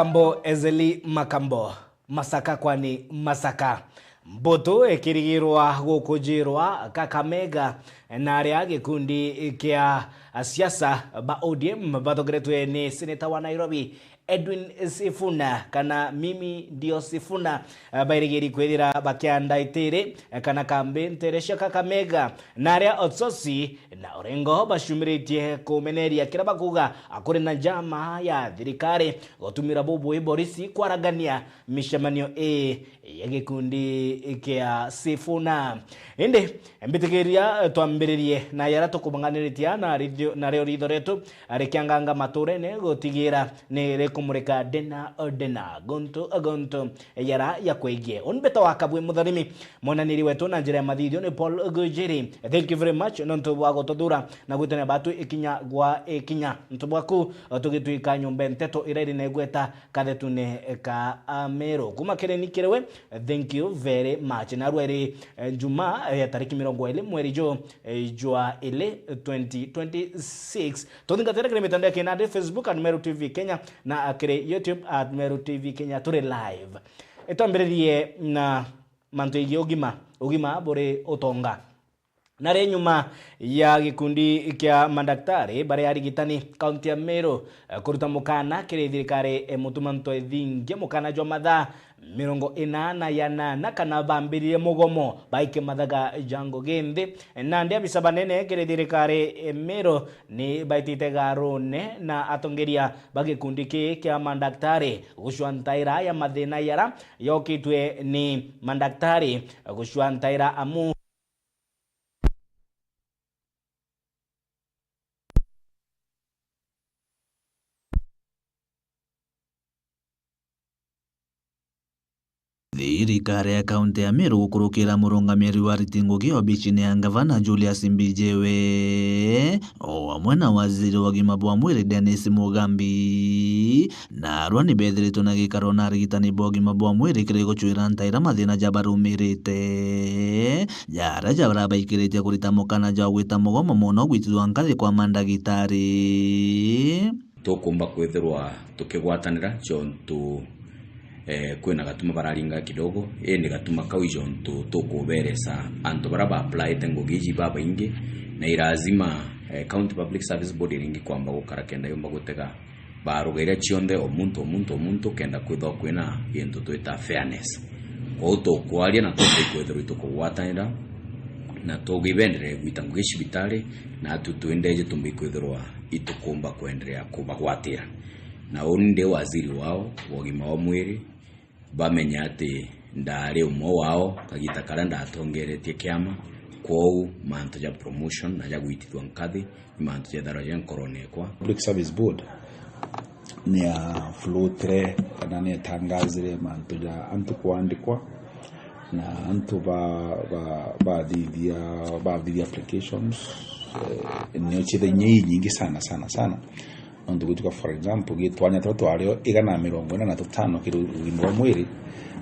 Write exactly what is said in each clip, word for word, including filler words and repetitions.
Makambo, Ezeli Makambo, Masaka kwani Masaka. Mbutu ikirigirwa gukujirwa Kakamega, na aria gikundi kia siasa ba O D M batongeretwe ni seneta wa Nairobi, Edwin Sifuna, kana Mimi Ndio Sifuna, eh, bairigiri kwithira bakianda itiri, eh, kana kambi ntere cia Kakamega, na aria Otsosi na Orengo bacumiritie kumeneria kiria bakuga kuri na njama ya thirikari gutumira bubui borisi kwaragania micemanio ii ya gikundi kia Sifuna. Indi mbitikiria twambiririe na yaria tukubang'anirie na ritho-, nario ritho rietu rikianganga maturene gutigira ni rikumurika ndena ndena, guntu guntu yara ya kwegie. Uni mbeta wa Kabwi Mutharimi, mwananiri wetu na njira ya mathithio ni Paul Gujiri. Thank you very much nontu bwa gututhura na gwitania batu ikinya gwa ikinya. Nontu bwaku, tugitwika nyumba nteto iria iri na igweta kathetune ka Ameru. Kuma kiri ni kiri we, thank you very much. Narua iri, eh, Jumaa, eh, ya tariki mirongo iri mweri ju, eh, jwa ili, twenty twenty-six. Tuthingatire kiri mitandao ya kinandi, Facebook at Meru T V Kenya na kiri YouTube at Meru T V Kenya. Turi live. Itwambiririe na mantu igie ugima, ugima buri utonga. Na ri nyuma ya gikundi kia mandaktari baria arigitani kaunti ya Meru, eh, kuruta mukana kiri thirikari, eh, mutuma nto ithingia mukana jwa mathaa mirongo inana ya nana kana bambiririe mugomo baike mathaga ja ngugi nthi. Nandi abisa banene kiri thirikari, eh, Meru ni baitite garune na atongeria ba gikundi kii kia mandaktari gucua ntaira ya mathina yara yokitwe ni mandaktari gucua ntaira amu Thirikari ya kaunti ya Meru gukurukira murungamiri wa ariti ngugi obicine ya ngavana Julius Mbijiwe, o amwe na waziri wa ugima bwa mwiri Dennis Mugambi, narua ni bethiritwe na gikaro na arigitani ba ugima bwa mwiri kiri gucwira ntaira mathina jabarumirite, jaria jarabaikiritie kurita mukana jwa gwita mugomo mono gwitithwa nkathi kwa mandagitari. Tukumba kwithirwa tukigwatanira jontu, eh, kwina gatuma bararinga kidogo, indi gatuma kau ijontu tukuberesa antu bara ba applyite ngugi iji babaingi, na irazima, eh, County Public Service Board iringi kwamba gukara kenda yumba gutega baruga iria cionthe o muntu, o muntu, o muntu, kenda kwithwa kwina gintu twita fairness. Kwou tukwaria na tukumba kwithirwa itukugwatanira, na tugibenderee gwita ngugi cibitari, na atu twindeje tumba ikwithirwa itukumba kwenderea kubagwatira. Na uni ndi waziri wao wa ugima wa mwiri, bamenya ati ndari umwe wao kagita karia ndatongeretie kiama, kwou mantu ja promotion na ja gwitithua nkathi ni mantu jetharwa ja nkorone ekwa. Public Service Board ni ya floatire kana ni etangazire mantu ja antu kwandikwa, na antu ba, ba, bathithia, bathithia applications, eh, nio ciitha inya inyingi sana, sana, sana. Nontu gwituka, for example, gitwanya turia twario igana na mirongo ina na tutano kiri ugima bwa mwiri,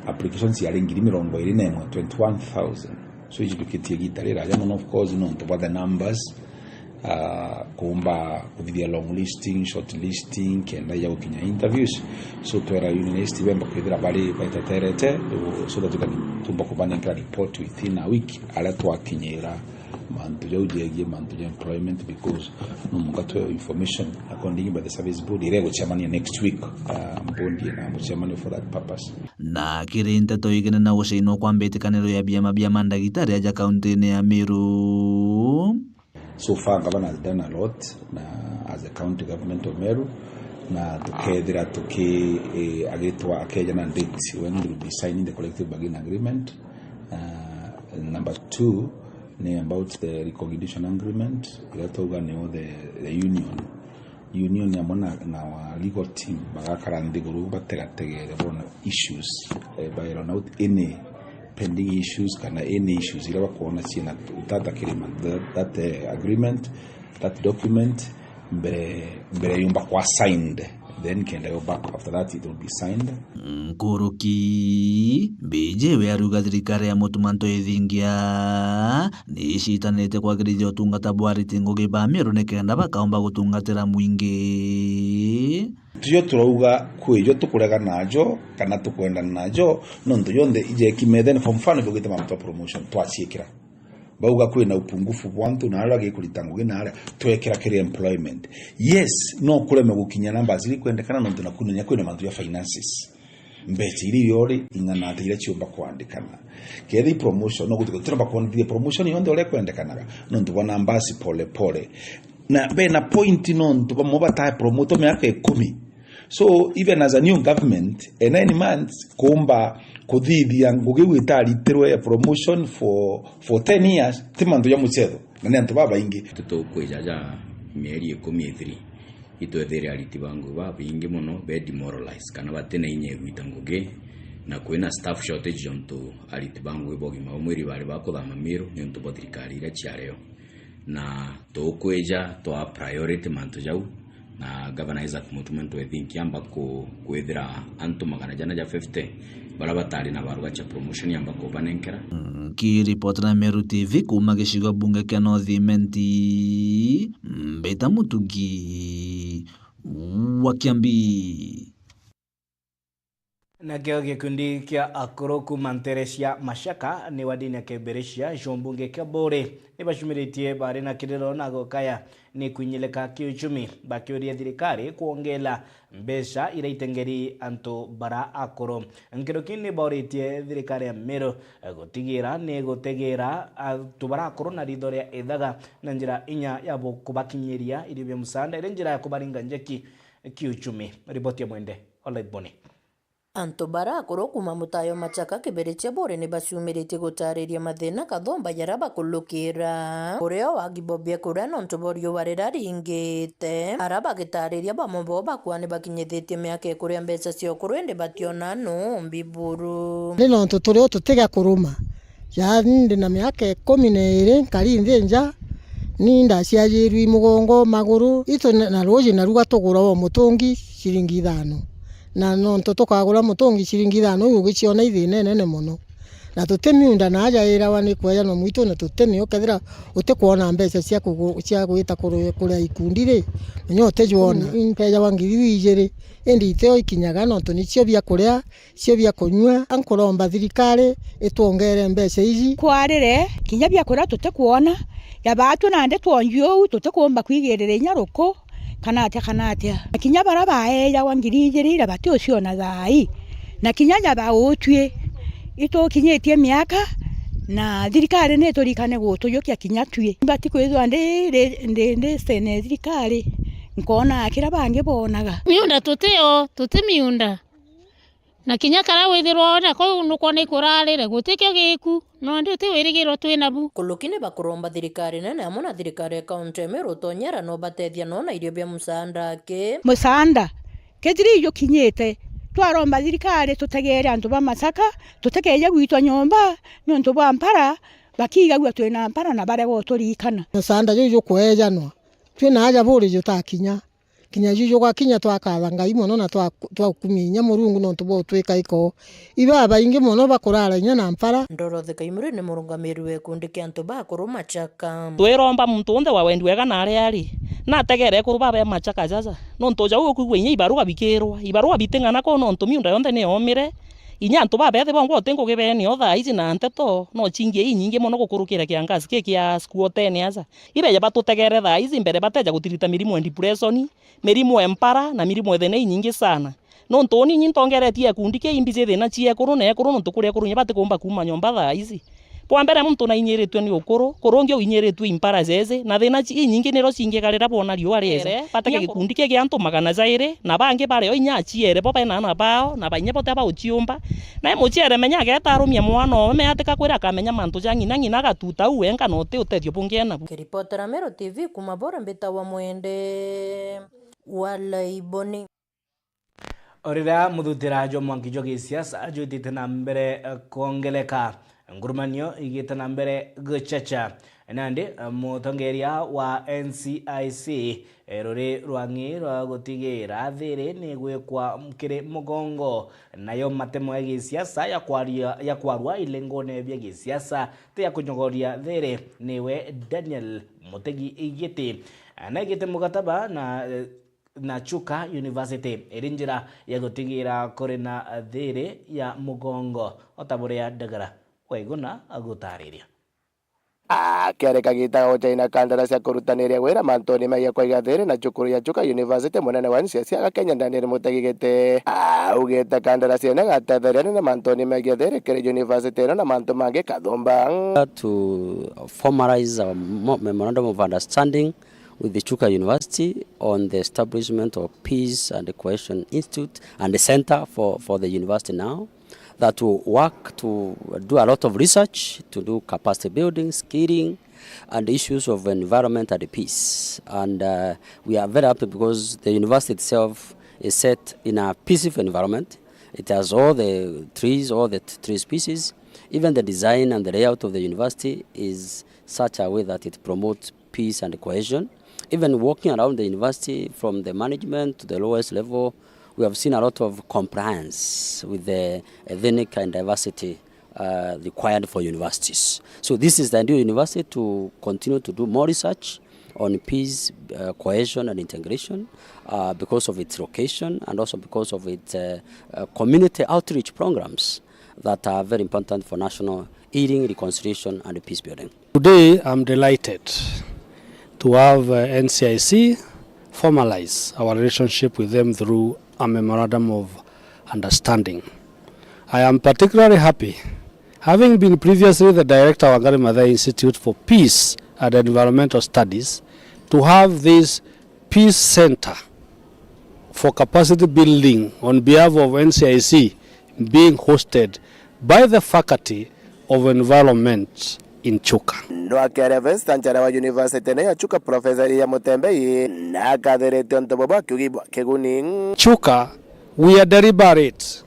applications ciari ngiri mirongo iri na imwe, twenty-one thousand. So, ici tukitie igita riraja mono, of course, nontu bwa the numbers, ah, kuumba kuthithia long listing, short listing, kenda ya gukinya interviews. So, twera unionist bemba kwithira bari baiteterete, so that we can tumba kubanenkera report within a week, aria twakinyira mantu jau jegie mantu ja employment, because no mwanka twe information according by the service board iria igucemania next week, ah, board ina mucemanio for that purpose. Na kiri nteto igene na gucainwa kwa mbitikaniro ya biama bia mandagitari aja kauntine ya Meru. So far, Governor has done a lot na as a county government of Meru, na tukethira tuki, eh, agitwa akeja na date when we will be signing the collective bargaining agreement. Uh, number two ni about the recognition agreement, iria twauga nio the, the union. Union amwe na, na our legal team bagakara nthiguru bategategere bona issues, eh, ba iron out any pending issues kana any issues iria bakwona ciina utata kiri ma-, that, that, eh, agreement, that document, mbere, mbere yumba kwa signed, then kenda yo back after that it will be signed. Nkuruki, Mbijiwe arauga thirikari ya mutuma nto ithingia ni icitanirite kwagirithia utungata bwa ariti ngugi ba Meru nikenda bakaumba gutungatira mwingi. Tijo turauga kwijo tukurega najo kana tukwendana najo, nontu jonthe ijeki methene. For mfano, bugite mantu ja promotion, twaciikira. Bauga kwina upungufu bwa antu na aria gikurita ngugi na aria twekira kiri employment. Yes, no kureme gukinya numbers iria ikwendekana, nontu na kunenya kwina mantu ja finances. Mbeca iria iriori ing'ana ata iria ciumba kwandikana. Kethira i promotion, no gutuka turamba kwonithia promotion yonthe uria ikwendekanaga, nontu bwa numbers pole pole. Na bena point, nontu bamwe batae promote miaka ikumi. So even as a new government, in nine months kuumba kuthithia ngugi iu itaritirwe ya promotion for, for ten years, ti mantu ja mucetho, na ni antu babaingi. Tutukwijaja mieri ikumi ithiri, itwethire ariti ba ngugi babaingi mono be demoralized kana batina inya igwita ngugi, na kwina staff shortage jontu ariti ba ngugi ba ugima bwa mwiri bari bakuthama Miru niuntu bwa thirikari iria ciario. Na tukwija twa priority mantu jau, na Governor Isaac Mutuma ntu I think amba ku-, kwithira antu magana jana ja fifty bara batari na baruga cia promotion amba kubanenkera. Nkiripotera Meru T V kuuma gicigo bunge kia North Imenti, Mbita Mutugi wa Kiambi. Nakio gikundi kia akuru kuuma nteere cia Machaka ni wadini ya Kibirichia, gicigo mbunge kia Buuri, ni bacumiritie bari na kiriro na gukaya ni kwinyilika kiuchumi, bakiuria thirikari kwongela mbeca iria itengeri antu bara akuru. Nkuruki ni bauritie thirikari ya Meru gutigira ni gutegera antu bara akuru na ritho ria ithaga na njira inya ya bu-, kubakinyiria irio bia musaanda iri njira ya kubaringa njeki kiuchumi. Riboti ya Mwende Olaiboni. Antu bara akuru kuuma mutayo Machaka Kibirichia Buuri ni baciumiritie gutariria mathina kathomba jaria bakulukira. Kuria wagi bwa biakuria nontu bwa riua riria ringite. Ara bagitariria bamwe bo bakwa ni bakinyithitie miaka ya kuria mbeca cia ukuru indi bationa numbi buru. Ni nontu turi o tutiga kuruma. Yaani ndi na miaka ikumi na iiri nkari nthi nja, ni ndaciarirwe i mugongo, maguru, itu na, na ruuji naruga tugura o mutungi ciringi ithano. Na nontu tukagura mutungi ciringi ithano, iu ugiciona i thina inene mono. Na tuti miunda na aja irawa ni kwejanwa mwitu na tuti mio, kethira utikwona mbeca cia kugu-, cia gwita kuru-, kuria ikundi ri, menya utijwona. Mm. Nkejawa ngiri ijiri, indi itio ikinyaga nontu nicio bia kuria cio bia kunyua, nkuromba thirikari itwongere mbeca iji. Kwarire, kinya bia kuria tutikwona, ya baatu nandi twonju uu, tutikumba kwigirira inya ruku, kana atia, kana atia. Na kinya bara baejagwa ngiri ijiri iria batiuciona thaa ii, na kinya ja bautwi, itukinyitie miaka, na thirikari niturikane gutujukia kinya twi. Mbati kwithirwa ndi, ndi, ndi, ndi sene thirikari, nkona kiria bangi bonaga. Miunda tutio, tuti miunda. Na kinya karia withirwa wona kuu nukwona ikurarire, gutikio giku, nandi uti wirigiro twi nabu. Kuluki ni bakuromba thirikari nene amwe na thirikari ya kaunti ya Meru utonyera no batethia no na irio bia musaanda aki. Musaanda, kethira ijukinyite, twaromba thirikari tutegeere antu ba Machaka, tutikeeje gwitwa nyomba niuntu bwa mpara, bakiigagua twina mpara na barega uturikana. Musaanda juu jukweejanwa, twi na aja buri jutakinya. Kinya ju jugakinya twakatha Ngai mono na twa-, twakumia inya Murungu nontu bwa utwika iko. Ibabaingi mono bakurara inya na mpara. Dorothy Kaimuri ni murungamiri wa gikundi kia antu ba akuru Machaka. Twiromba muntu wonthe wa wendi wega na aria ari, nategere ekuru baba e Machaka jaja, nontu jau ukwigua inya ibaruga bikirwa, ibaruga biting'ana kuu nontu miunda yonthe ni yomire, inya antu babethi bongwa uti ngugi beenio thaa iji na nteto no cingie inyingi mono gukurukira kiangazi ki kia squattene aja. Ibeja batutegere thaa iji mbere bateja gutirita mirimu ya depression, mirimu ya mpara na mirimu ya thina inyingi sana. Nontu uni inyi ntongeretie gikundi kiu imbiji thina cia ekuru na ekuru nontu kuri ekuru inya batikumba kuuma nyomba thaa iji. Bwa mbere muntu nainyiritue ni ukuru, kuri ungi uinyiritue i mpara jeje, na thina ci-, inyingi niro cingiga riria boona riua riesa. Batege gikundi kiu kia antu magana jairi, na bangi bari o inya aciere bo bena aana bao, na bainya bo tia bauciumba. Nae muciere menya ageeta arumia mwana oome atika kwira akamenya mantu ja ng'ina, ng'ina agatuta u wenka na uti utethio bungi ena bu. Kiripotera Meru T V kuuma Buuri mbitagwa Mwende wa Laiboni. O riria muthutira jwa mwanki jwa gisiasa jwitite na mbere, eh, kwongeleka, ngurumanio igite na mbere guchacha. Nandi, eh, mutongeria wa N C I C, eh, ruri rwang'i rwa gutigira thiri ni gwikwa kiri mugongo, nayo matemo ya gisiasa ya kwaria, ya kwarua ilengone bia gisiasa ti ya kunyogoria thiri niwe Daniel Mutegi Igiti. Anaigite mukataba na, eh, na Chuka University iri njira ya gutigira kuri na thiri ya mugongo, o ta buria Ndagara Waiguna agutariria. Akiarika gita ga gucaina kandarasi ya kurutaniria wira mantuni megie kwaiga thiri na cukuru ya Chuka University, munene wa N C I C aga Kenya Daniel Mutegi Giti augite kandarasi ino igatetheria anene mantuni megie thiri kiri university ino na mantu mangi kathumba. To formalize our mo-, memorandum of understanding with the Chuka University on the establishment of Peace and Cohesion Institute and the Center for, for the university now. That will work to do a lot of research, to do capacity building, skilling, and issues of environment and peace. And, uh, we are very happy because the university itself is set in a peaceful environment. It has all the trees, all the t-, tree species. Even the design and the layout of the university is such a way that it promotes peace and cohesion. Even walking around the university from the management to the lowest level, we have seen a lot of compliance with the ethnic and diversity, uh, required for universities. So this is the ideal university to continue to do more research on peace, uh, cohesion and integration, uh, because of its location and also because of its, uh, uh, community outreach programs that are very important for national healing, reconciliation and peace building. Today, I'm delighted to have, uh, N C I C formalize our relationship with them through a memorandum of understanding. I am particularly happy, having been previously the director of Wangari Maathai Institute for Peace and Environmental Studies, to have this Peace Center for capacity building on behalf of N C I C being hosted by the Faculty of Environment in Chuka. Nwakeere Vice Chancellor wa University ino ya Chuka, Professor Elia Mutembei, na akathirite untu bubu akiuga bwa kiguni. Chuka, we are deliberate.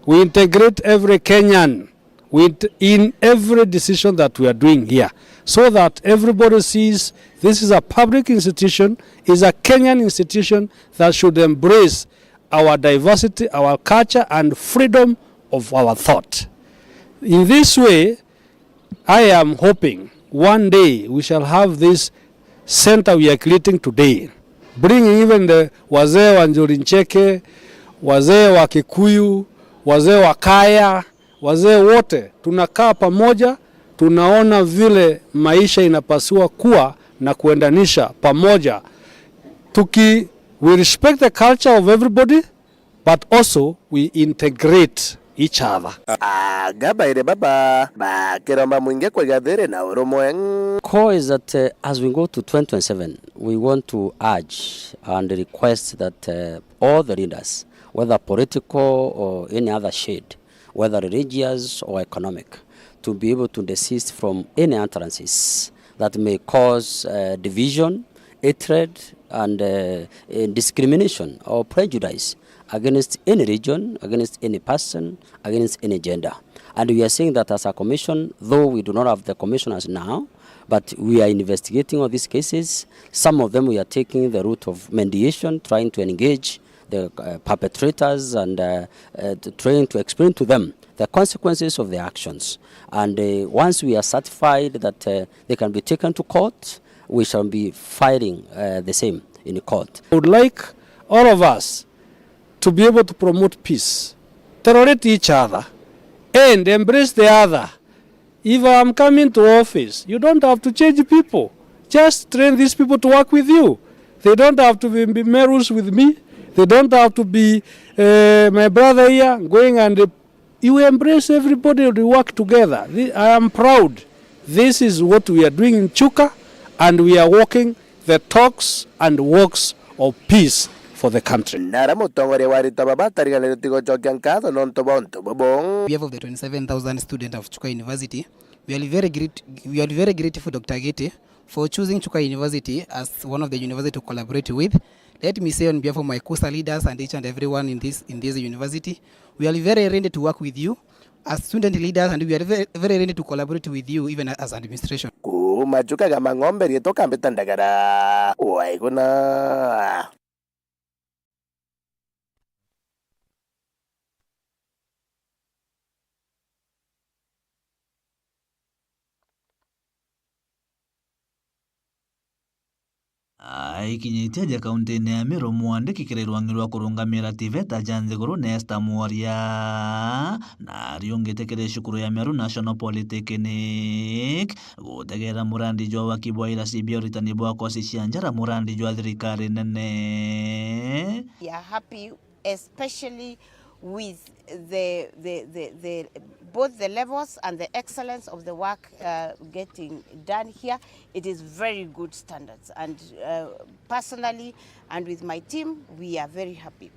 We integrate every Kenyan with, in every decision that we are doing here, so that everybody sees this is a public institution, is a Kenyan institution that should embrace our diversity, our culture, and freedom of our thought. In this way, I am hoping one day we shall have this center we are creating today, bringing even the wazee wa Njuri Ncheke, wazee wa Kikuyu, wazee wa Kaya, wazee wote, tunakaa pamoja, tunaona vile maisha inapaswa kuwa na kuendanisha pamoja. Tuki, we respect the culture of everybody, but also we integrate each other. Anga bairi baba bakiromba mwingi kwaiga thiri na urumwe. Core is that, uh, as we go to twenty twenty-seven, we want to urge and request that, uh, all the leaders, whether political or any other shade, whether religious or economic, to be able to desist from any utterances that may cause, uh, division, hatred, and, uh, uh, discrimination or prejudice against any region, against any person, against any gender. And we are saying that as a commission, though we do not have the commissioners now, but we are investigating all these cases. Some of them we are taking the route of mediation, trying to engage the, uh, perpetrators and, uh, uh, to, trying to explain to them the consequences of their actions. And, uh, once we are certified that, uh, they can be taken to court, we shall be filing, uh, the same in court. I would like all of us to be able to promote peace, tolerate each other, and embrace the other. If I'm coming to office, you don't have to change people. Just train these people to work with you. They don't have to be, be Merus with me. They don't have to be, uh, my brother here going and, uh, you embrace everybody and we work together. Thi-, I am proud. This is what we are doing in Chuka, and we are walking the talks and walks of peace for the country. Nara mutongoria wa aritwa baba atariganirwe ti gucokia nkatho nontu bwa untu bubu. On behalf of the twenty-seven thousand students of Chuka University, we are very great-, we are very grateful, Doctor Giti, for choosing Chuka University as one of the university to collaborate with. Let me say on behalf of my CUSA leaders and each and everyone in this, in this university, we are very ready to work with you as student leaders, and we are very, very ready to collaborate with you even as administration. Kuuma Chuka ga Mang'ombe, riitwa Kambita Ndagara, Waiguna. Aikinyitie aja kauntine ya Meru, mwandiki kiri rwang'i rwa kurungamira TVET aja nthiguru ni Esther Mworia, na ariungite kiri cukuru ya Meru National Polytechnic gutegera murandi jwa waki bwa irasi bia uritani bwa kosi cia njara, murandi jwa thirikari nene. We are happy, especially with the, the, the, the, both the levels and the excellence of the work, uh, getting done here. It is very good standards, and, uh, personally and with my team, we are very happy.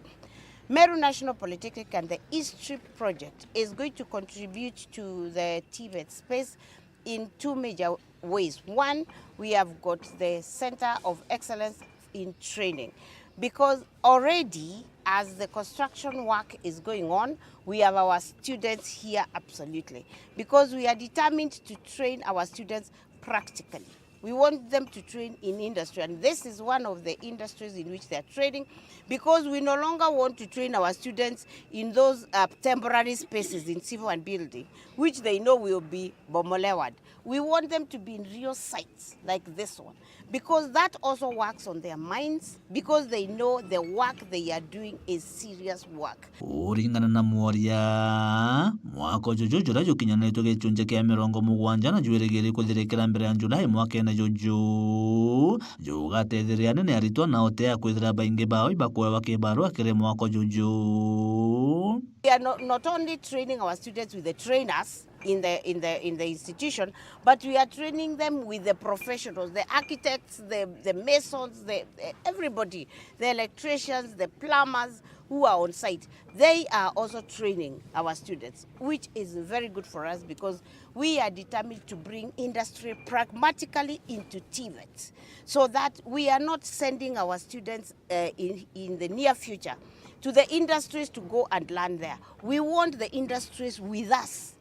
Meru National Polytechnic and the East Trip project is going to contribute to the TVET space in two major ways. One, we have got the Center of Excellence in Training, because already, as the construction work is going on, we have our students here absolutely, because we are determined to train our students practically. We want them to train in industry, and this is one of the industries in which they are training, because we no longer want to train our students in those, uh, temporary spaces in civil and building, which they know will be bomolewad. We want them to be in real sites like this one, because that also works on their minds, because they know the work they are doing is serious work. Kuringana na Mworia, mwako juju juria jukinyanitue gicunji kia mirongo mugwanja na jwirigiri kuthirikira mbere ya Julai mwakene juju, jugatetheria anene aritwa na otea kwithira baingi bao ibakwewa kibarua kiri mwako juju. We are not, not only training our students with the trainers, in the, in the, in the institution, but we are training them with the professionals, the architects, the, the masons, the, the, everybody, the electricians, the plumbers who are on site. They are also training our students, which is very good for us because we are determined to bring industry pragmatically into TVET, so that we are not sending our students, uh, in, in the near future to the industries to go and learn there. We want the industries with us.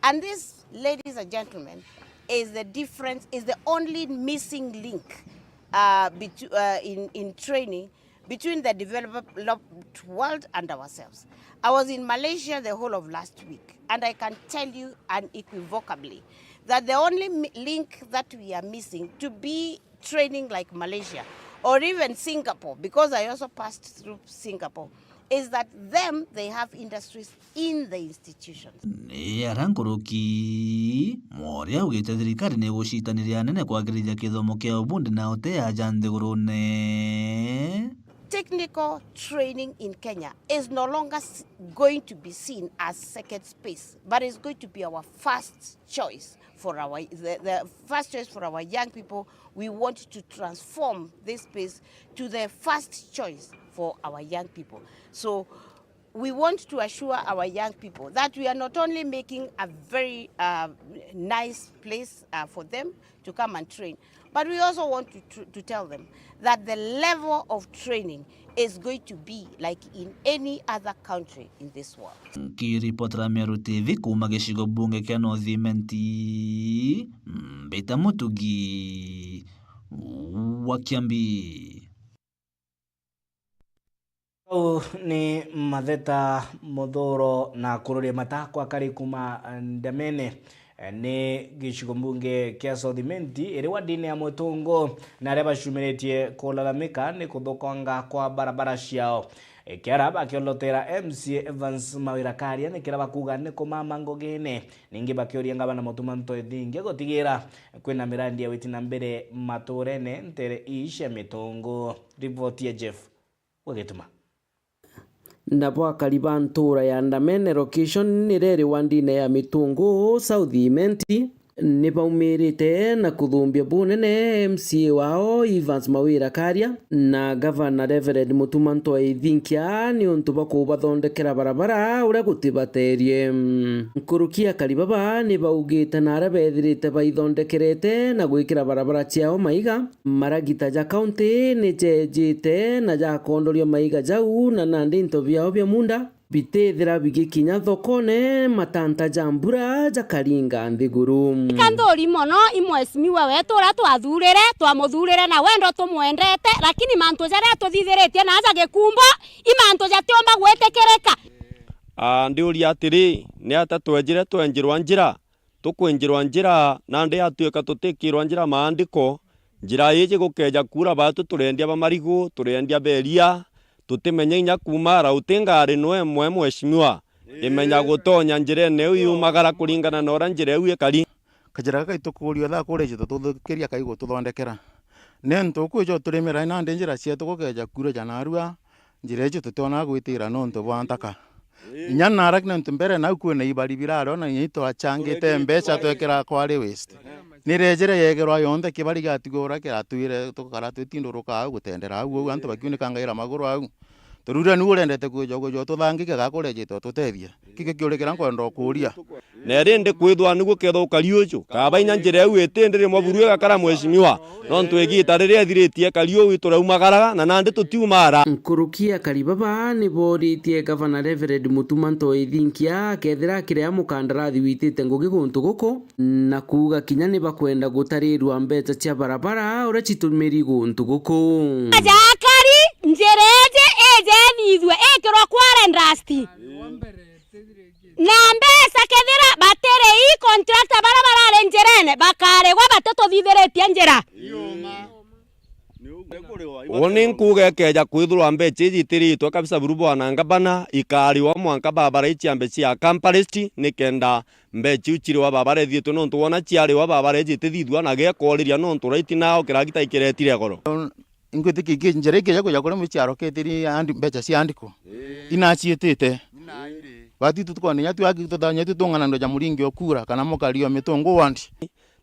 And this, ladies and gentlemen, is the difference, is the only missing link, uh, betw-, uh, in, in training between the developed world and ourselves. I was in Malaysia the whole of last week, and I can tell you unequivocally that the only mi-, link that we are missing to be training like Malaysia or even Singapore, because I also passed through Singapore, is that them, they have industries in the institutions. Ni ara nkuruki, Mworia augite thirikari ni igucitaniria anene kwagirithia kithomo kia ubundi na utea aja nthigurune. Technical training in Kenya is no longer s-, going to be seen as second space, but is going to be our first choice for our, the, the first choice for our young people. We want to transform this space to the first choice for our young people. So we want to assure our young people that we are not only making a very, uh, nice place, uh, for them to come and train, but we also want to, to, to tell them that the level of training is going to be like in any other country in this world. Nkiripotera Meru TV kuuma gicigo bunge kia North Imenti, Mbita Mutugi wa Kiambi. Au ni matheta, muthuro na kururia mata kwa kari kuma Ndamene. Ni gicigo mbunge kia South Imenti iri wardine ya Mutungu, na aria bacumiritie kulalamika ni kuthukwanga kwa barabara ciao. Ikiara bakiolotera M C A Evans Mawira Karia, ni kiria bakuga ni kumama ngugine. Ningi bakiuria ngavana Mutuma Ntoi Thingia gutigira kwina mirandi ya witi na mbere maturene ntere ii cia Mitungu. Ripoti ya Jeff Wagituma. Nabo akari ba ntuura ya Ndamene location iria iri wandine ya Mitungu, South Imenti, ni baumirite na kuthumbia bunene M C A wao Evans Mawira Karia na Gavana Reverend Mutuma Ntoi Thinkia niuntu bwa kubathondekera barabara uria gutibaterie. Nkuruki akari baba ni baugite na aria bethirite baithondekerete na gwikira barabara ciao maiga, maragita ja kaunti ni jeejite na jakondoria maiga jau, na nandi into biao bia munda bitithira bigikinya thokone, matanta ja mbura jakaringa nthiguru. Ika nthuri mono i mheshimiwa wetu uria twathurire, twamuthurire na wendo tumwendete, lakini mantu jaria tuthithiritie na aja Gikumbo, i mantu jatiumba gwitikirika. Ah, ndiuria atiri, ni ata twejire twenjirwa njira? Tukwinjirwa njira, nandi yatuika tutikirwa njira maandiko, Njira iji gukeja kuura, baatu turiendia ba marigu, turiendia ba iria, tutimenya inya kuuma ara. Uti ngari nwe mwe mheshimiwa, imenya gutonya njirene iu yumagara kuringana na uria njira iu ikari. Kajira gaka itukuuria thaa kuria iji tututhukiria kai gututhondekera. Niuntu ukwija uturimira nandi njira cietu gukeja kuura ja narua, njira iji tutiona gwitira niuntu bwa ntaka. Inya nara niuntu mbere nau kwina ibari birari ona inya itwachangite mbeca twekira quarry waste. Nirejire yegerwa yonthe kibari giatigwa uria kiratwire tukara twitinduruka au gutendera au, au antu bakiunikangaira maguru au. Turure niu urendete kwija kwija ututhangike gakurejete ututethie. Kiki kiuria kiria nkwenda ukuuria. Na rindi kwithwa niu gukethwa ukari uju, kaba inya njira iu itindi rimwe buru igakara mheshimiwa, nontu igita riria ithiritie kari uu ituraumagaraga, na nandi tutiumara. Nkuruki akari baba ni booritie Gavana Reverend Mutuma Ntoi Thinkia akethira akirea mukandarathi witite ngugi guntu guku, na kuuga kinya ni bakwenda gutarirua mbeca cia barabara uria citumiri guntu guku. Jakari, njira iji ije ithithue ikirwa quarry dust. Na mbeca kethira batiri ii contractor baria barari njirene, bakarigwa batituthithiritie njira. Uu ni nkuuga ikeja kwithirwa mbeca iji itiritwe kabisa buru bwana ngabana, ikariwa mwanka barabara ii ciambe cia accomplished, nikenda mbeca iu ciriwa barabara ithiitwe, nontu wona ciariwa barabara iji itithithua na gekooriria, nontu right now kiragita ikiretire goro. Ingwitikia iki njira ikeja kuja kuria mwichiaro ketiri andi-, mbeca cia andiko. Ii. Inaciitite. Inairi. Bati tutukone inya tu aki tuthanya tu tung'ana ndo ja muringi okura kana mukari o mitungu wandi.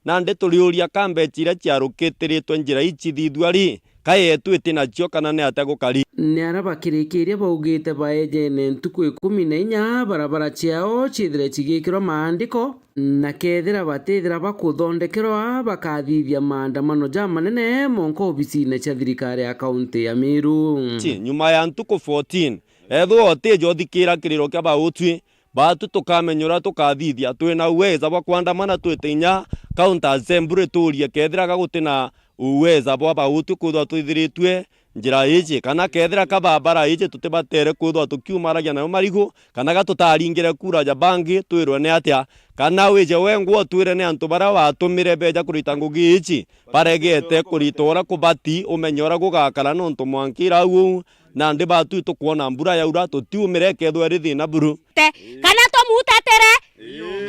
Nandi turiuria ka mbeca iria ciarukitiritwe njira icithithua ri, ka yetu iti nacio kana ni atia gukari? Ni ara bakirikiria baugite baejene ntuku ikumi na inya barabara ciao ciithire cigikirwa maandiko. Na kethira batithira bakuthondekerwa, bakathithia maandamano jamanene monka obisine cia thirikari ya kaunti ya Meru. Ti, nyuma ya ntuku fourteen, ethwa utija uthikira kiriro kia bautwi, batu tukamenya uria tukathithia. Twina uweza bwa kwandamana twite inya county assembly turie kethira ka gutina uweza bwa bautwi kwithwa twithiritue njira iji, kana kethira ka barabara iji tutibatere kwithwa tukiumaragia nayo marigu, kana ga tutaringire kura ja bangi, twirwe ni atia? Kana wije wengwa utwire ni antu baria watumire beja kurita ngugi iji baregete kurita uria kubati, umenye uria gugakara, nontu mwanka ira au uu, nandi batu itukwona mbura yaura, tutiumire ikethwa iri thina buru. Te, kana tumutatire?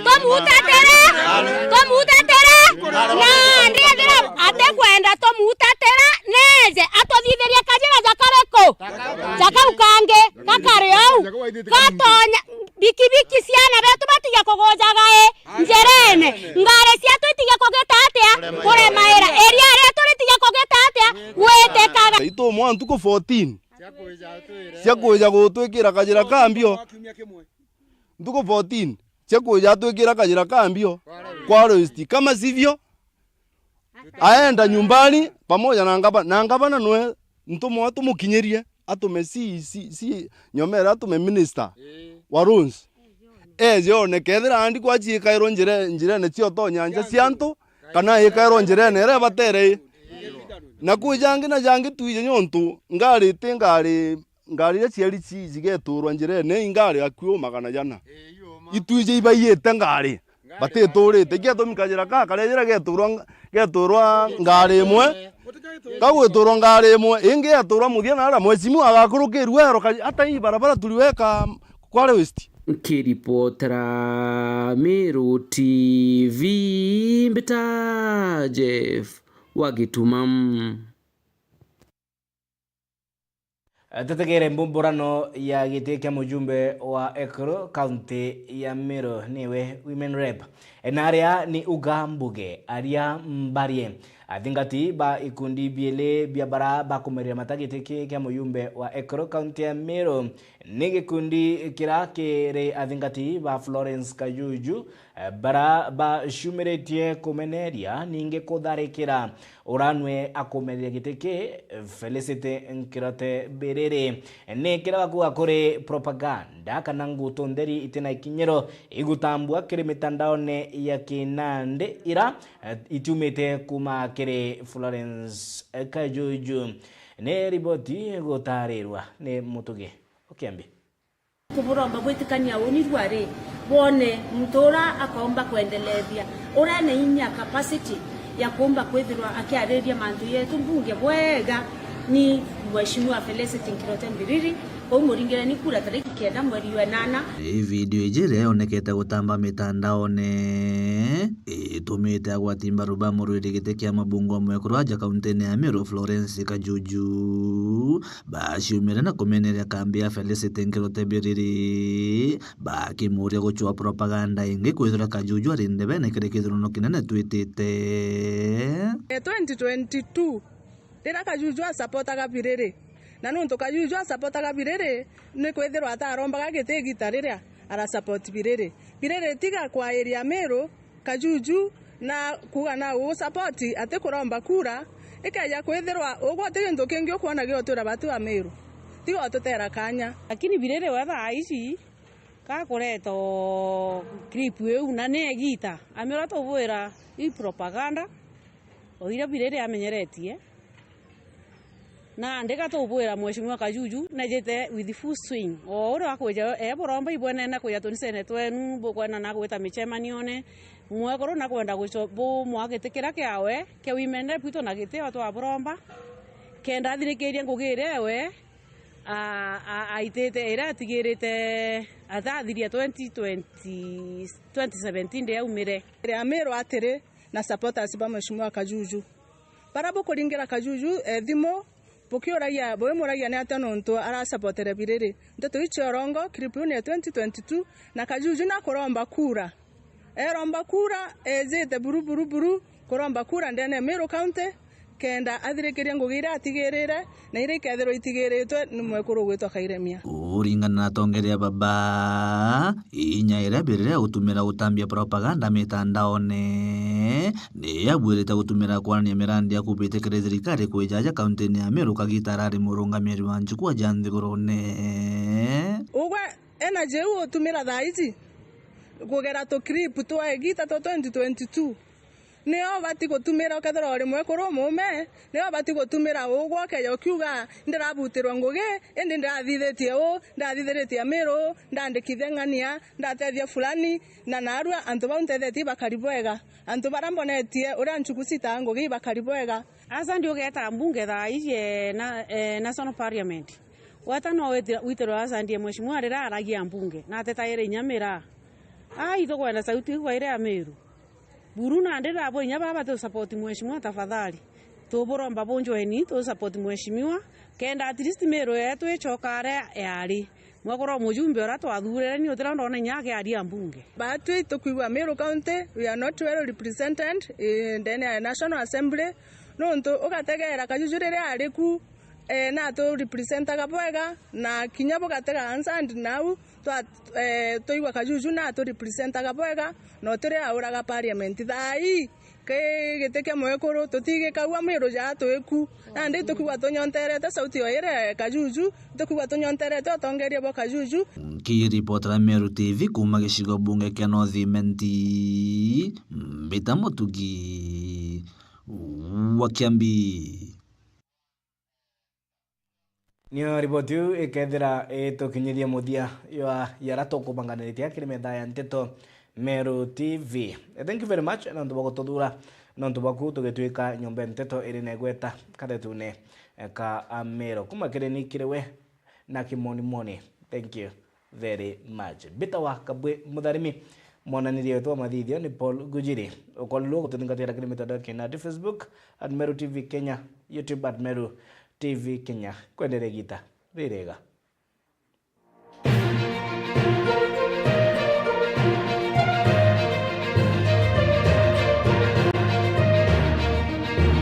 Tumutatire? Tumutatire? Na ndithira atikwenda tumutatira, neje atuthithirie kajira ja kariku? Ja kau kangi, gakari ou. Gatonya, bikibiki ciana betu batige kugujaga i njirene, ngari cietu itige kugita atia? Kuremaira. Iria rietu ritige kugita atia? Gwitikaga. Itu mwa ntuku fourteen cia kwija gutwikira kajira ka mbio. Ntuku fourteen cia kwija atwikira kajira ka mbio kwa Roisti. Kama sivyo, aenda nyumbani pamoja na ngavana, na ngavana nwe ntumwa tumukinyirie, atume si, si, si nyomera, atume minister wa roads. Eje one kethira andi kwaci ikairwo njire-, njirene cia utonya nja cia antu, kana ikairwo njirene iria ibatere i. Na kwi jangi na jangi twije, nontu ngari ti ngari, ngari iria ciari ci-, cigeturwa njirene, i ngari akui magana jana. Itwije ibaiite ngari, batiturite. Igetumi kajira ka karejera geturwa ng-, geturwa ngari imwe, kagwiturwa ngari imwe, ingi yeturwa muthia na ara mheshimiwa agakurukirua eroka, hata hii barabara tuliweka Kwale West. Nkiripotera Meru T V, mbita Jeff wa Gituma. Tutegere mbumburano ya giti kia mujumbe wa Ekuru, kaunti ya Meru, niwe Women Rep. Na aria ni uga mbuge, aria mbarie. Athingati ba ikundi biili bia bara bakumerera mata giti ki kia mujumbe wa Ekuru, kaunti ya Meru, ni gikundi kira kiri athingati ba Florence Kajuju, bara bacumiritie kumeneria ningi kutharikira uranwe akumereria giti ki, Felicity Nkirote Biriri. Ni kira bakuga kuri propaganda kana ngutu ntheri itina ikinyiro igutambua kiri mitandaone ya kinandi ira, eh, itiumite kuma kiri Florence Kajuju. Ni riboti igutarirwa ni Mutugi Ukiambi. Kuburomba gwitikania unirua ri, wone muntu ura akomba kwendelethia, ura ena inya, capacity, ya kuumba kwithirwa akiariria mantu yetu mbunge bwega ni Mheshimiwa Felicity Nkirote Mbiriri, uu muringireni kura tariki kenda mweri wa enana. Ii video iji iria yonekete gutamba mitandaone itumite agwati mbaru ba murwiri giti kia mubunge wa mwekuru aja kauntine ya Meru Florence Kajuju baciumire na kumeneria kambi ya Felicity Nkirote Mbiriri bakimuria gucua propaganda ingi kwithirwa Kajuju ari ndebene kiri kithurano kinene twitite. E, twenty twenty-two, riria Kajuju asapotaga Biriri, na nontu Kajuju asapotaga Biriri, ni kwithirwa atarombaga giti igita riria arasapoti Biriri. Biriri tiga kwairia Miru, Kajuju na kuuga na uu support ati kuromba kura, ikeja kwithirwa ugwe uti gintu kingi ukwona gia utwira batu a Miru. Tiga ututera kanya. Lakini Biriri we thaa ici gakureta o clip iu, na ni igita. Amira tubwira i propaganda, o iria Biriri amenyeretie. Nandi gatubwira Mheshimiwa Kajuju nejite with full swing. O uria akwija e buromba ibwenene kwija tunisene twenu, bukwenda na gwita micemanione. Mwekuru nakwenda guco-, bumwa giti kiria kiawe kia women rep witu na giti o twa buromba. Kenda athirikirie ngugi iria ewe a-, a-, aitite iria atigirite atathiria twenty twenty, twenty seventeen riria aumire. Riria Miru atiri na supporters ba Mheshimiwa Kajuju. Bara bukuringira Kajuju, eh, thimu, bukiuragia, bwimuragia ni atia nontu arasapotere Biriri. Nteto iu cia urongo, clip iu ni ya twenty twenty-two, na Kajuju nakuromba kura. Eromba kura, ejite buru, buru, buru, kuromba kura ndene ya Meru County, kenda athirikirie ngugi iria atigirire, na iria ikethirwa itigiritwe ni mwekuru ugwitwa Kairemia. Kuringana na atongeria baba, inya iria Biriri utumira gutambia propaganda mitandaone, ni abuirite gutumira kwanania mirandi ya kubitikire thirikari kwijaja kauntine ya Meru kagita arari murungamiri wa njukua ja nthigurune. Ugwe energy iu utumira thaa iji kugera tu clip twa igita twa twenty twenty-two. Nio ubati gutumira ukethirwa uri mwekuru umume, nio ubati gutumira ugwe ukeja ukiuga, "Ndirabutirwa ngugi, indi ndirathithitie uu, ndathithiritie Miru, ndandikithia ng'ania, ndatethia fulani, na narua antu bau ntethetie ibakari bwega. Antu baria mbonetie uria nchuku citaa ngugi ibakari bwega." Asa ndi ugeta mbunge thaa iji, eh, na, eh, National Parliament. Gweta no witira-, witirwa asa ndi mheshimiwa riria aragia mbunge, na atetaire inya miraa. Ai, tukwenda sauti iu kwaire ya Miru. Buru nandi ndabwira inya baba tu support mheshimiwa tafadhali. Tuburomba bunjweni, tu support mheshimiwa. Kenda at least Miru yetu icoka aria yari. Mwekuru mujumbe uria twathurire ni utira ndona inya akiaria mbunge. Batwi tukwigua Miru County, we are not well represented, eh, ndene ya National Assembly. Nontu ugategeera Kajuju riria ari ku, eh, na atu representaga bwega, na kinya bugatega answer and nau, twa-, eh, twaigua Kajuju na atu representaga bwega, na utiri auraga parliament. Thaa ii, ki giti kia mwekuru, tutigikaua Miru jaa twiku. Nandi tukiuga tunyonterete sauti yo ire Kajuju, tukiuga tunyonterete utongeria bwa Kajuju. Nkiripotera Meru T V kuuma gicigo bunge kia North Imenti, Mbita Mutugi wa Kiambi. Nio riboti iu ikethira itukinyithia muthia ya, ya aria tukubanganiritie kiri metha ya nteto Meru T V. Eh, thank you very much nontu bwa gututhura, nontu bwaku tugituika nyomba ya nteto iri na igweta kathetune ka Meru. Kuma kiri ni kiri we na kimonimoni. Thank you very much. Mbitawa Kabwe Mutharimi, mwananiria wetu wa mathithio ni Paul Gujiri. Ukorirwo gututhingatira kiri mitandao ya kinandi, Facebook at Meru T V Kenya, YouTube at Meru T V Kenya. Kwendere gita ririega.